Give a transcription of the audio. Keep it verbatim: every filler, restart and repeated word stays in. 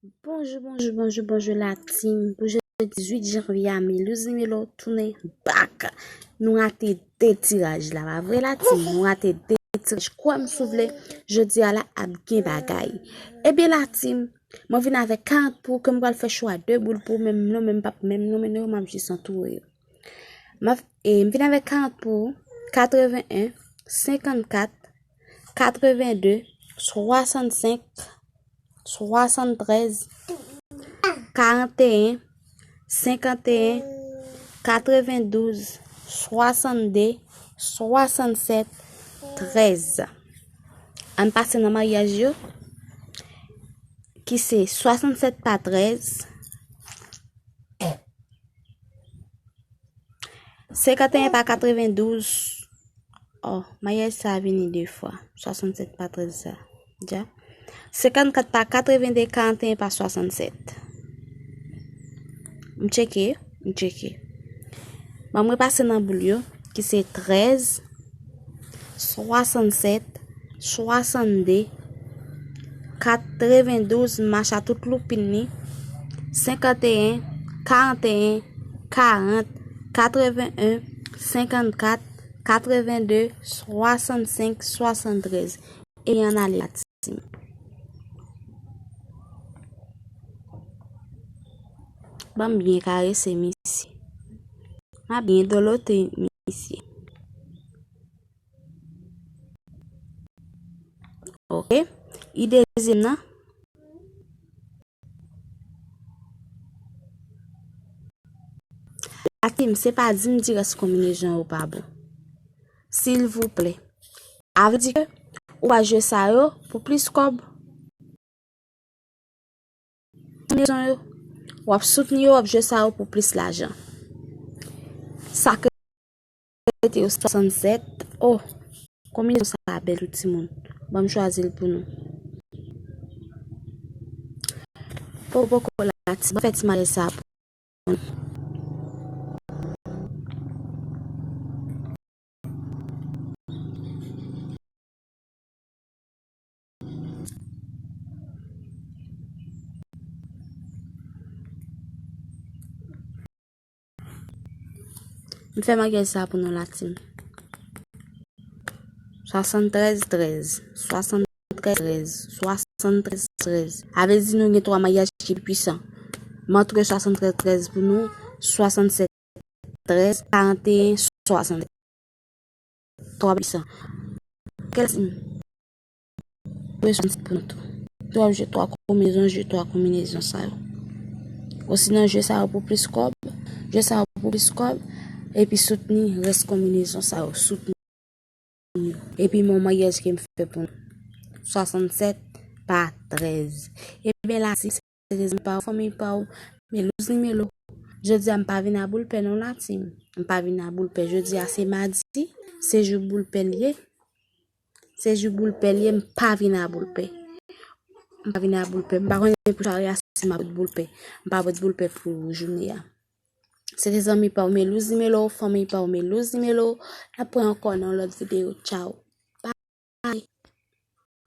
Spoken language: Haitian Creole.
Bonjou, bonjou, bonjou, bonjou la team. Pou jodi dizuit janvye a, Melouz Nimelo tounen back. Nou rate de tiraj la, pa vre la team? Nou rate de tiraj. Kwè m si w vle, jodi a la ap gen bagay. Ebyen la team, mwen vin avèk karant pou ke m pral fè chwa de boul pou menm non, menm pap, menm non, menm non, m ap jis antoure yo. M ap, e, m vin avèk karant pou katreven en, senkannkat, katreven de, swasannsenk, swasanntrèz, karanteyen, senkanteyen, katrevendouz, swasannde, swasannsèt, trèz. Ann pase nan maryaj yo, ki se swasannsèt pa trèz, senkanteyen pa katrevendouz. Oh, maryaj sa a vini de fwa. Swasannsèt pa trèz sa. Dja. Senkannkat pa katrevende, karanteyen pa swasannsèt. M tcheke, m tcheke. Ban m repase nan boul yo, ki se trèz, swasannsèt, swasannde, katrevendouz, m mache a tout loupin li, senkanteyen, karanteyen, karant, katreven en, senkannkat, katrevende, swasannsenk, swasanntrèz. E ann ale la team. Ban m byen karese misye. M a byen dolote misye. Ok. E dezyèm nan. La team, se pa di m di rès konbinezon yo pa bon. Silvouplè. A vle di ke ou pa jwe sa yo pou plis kòb. Konbinezon yo, w ap soutni yo, w ap jwe sa yo pou plis lajan. Sa ke rete yo swasannsèt. Oh, konbinezon sa a bèl tou timoun. Ban m chwazi l pou nou. Poko la ti, ban fè ti maryaj sa a pou nou. M fè maryaj sa pou nou la team. Swasantrèz trèz, swasantrèz trèz, swasantrèz trèz. A vle di nou gen twa maryaj ki pi pwisan. M antre swasantrèz trèz pou nou, swasannsèt trèz, karanteyen, swasantrèz. Twa pwisan. Kèl team? Jwe swasannsèt pou nou tou. Twa jwe twa konbinezon, jwe twa konbinezon sa yo. Osinon jwe sa yo pou plis kòb, jwe sa yo pou plis kòb, epi soutni rès konbinezon sa yo, soutni yo. Epi men yon maryaj ke m fè pou nou. Swasannsèt pa trèz. Ebyen la, si se te zanmi pa w, fanmi pa w, Melouz Nimelo. Jodi a m pa vin a boulpè non la team. M pa vin a boulpè. Jodi a se madi, se jou boulpè l ye. Se jou boulpè l ye, m pa vin a boulpè. M pa vin a boulpè. M pa konnen pou sware a si m ap pot boulpè. M pa pot boulpè pou jounen an. Se te zanmi pa w Melouz Nimelo, fanmi pa w Melouz Nimelo. N ap pran ankò nan yon lòt videyo. Tchaw. Bye.